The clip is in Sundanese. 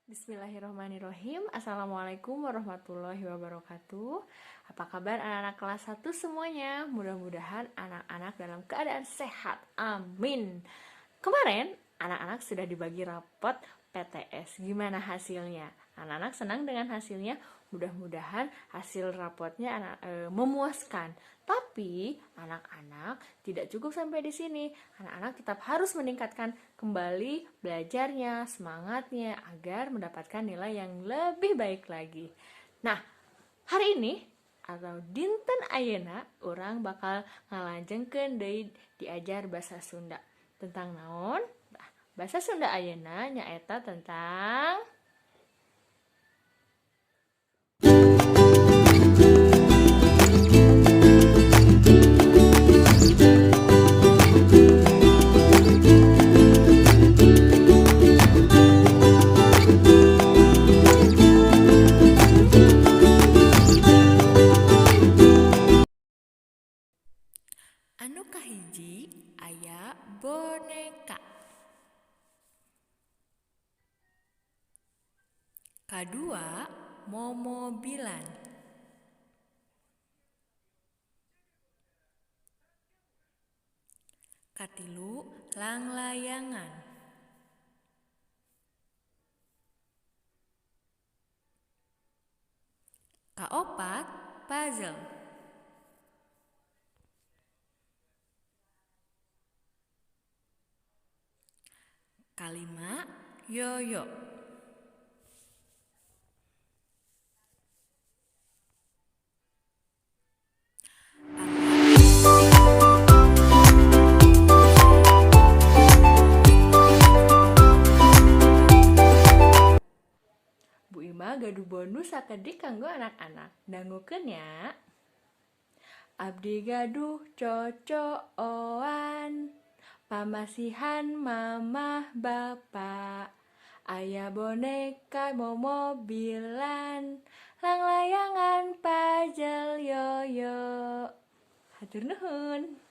Bismillahirrahmanirrahim. Assalamualaikum warahmatullahi wabarakatuh. Apa kabar anak-anak kelas 1 semuanya? Mudah-mudahan anak-anak dalam keadaan sehat. Amin. Kemarin anak-anak sudah dibagi rapot PTS. Gimana hasilnya? Anak-anak senang dengan hasilnya? Mudah-mudahan hasil rapotnya memuaskan. Tapi anak-anak tidak cukup sampai di sini. Anak-anak tetap harus meningkatkan kembali belajarnya, semangatnya agar mendapatkan nilai yang lebih baik lagi. Nah, hari ini atau dinten ayeuna urang bakal ngalajengkeun deui diajar bahasa Sunda. Tentang naon? Nah, bahasa Sunda ayeuna nyaeta tentang Anu kahiji aya boneka. Kadua, momobilan. Katilu, langlayangan. Kaopat, puzzle. Kalima, yoyo. Bu Ima gaduh bonus sakedik kanggo anak-anak. Dangukeun ya. Abdi gaduh cocooan, pamasihan mamah bapak, aya boneka momobilan, langlayangan, puzzle, yoyo. Hatur nuhun.